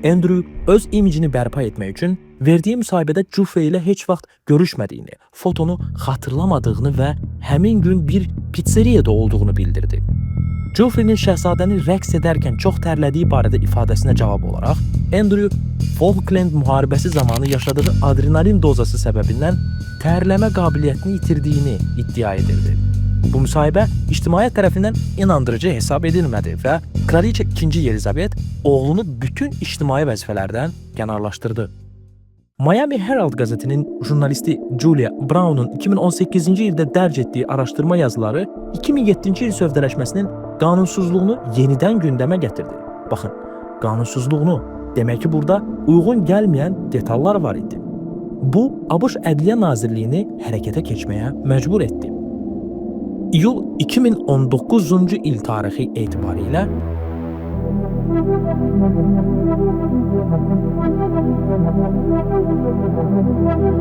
Andrew öz imicini bərpa etmək üçün verdiyi müsahibədə Giuffre ilə heç vaxt görüşmədiyini, fotonu xatırlamadığını və həmin gün bir pizzeriyada olduğunu bildirdi. Giuffre'nin şəhzadəni rəqs edərkən çox tərlədiyi barədə ifadəsinə cavab olaraq Andrew Falkland müharibəsi zamanı yaşadığı adrenalin dozası səbəbindən tərləmə qabiliyyətini itirdiyini iddia edirdi. Bu müsahibə ictimaiyyət tərəfindən inandırıcı hesab edilmədi və Kraliçə 2-ci Yelizabet oğlunu bütün ictimai vəzifələrdən kənarlaşdırdı. Miami Herald qəzetinin jurnalisti Julia Brown'un 2018-ci ildə dərc etdiyi araşdırma yazıları 2007-ci il sövdələşməsinin qanunsuzluğunu yenidən gündəmə gətirdi. Baxın, qanunsuzluğunu, demək ki, burada uyğun gəlməyən detallar var idi. Bu, ABŞ Ədliyyə Nazirliyini hərəkətə keçməyə məcbur etdi. İyul 2019-cu il tarixi etibarilə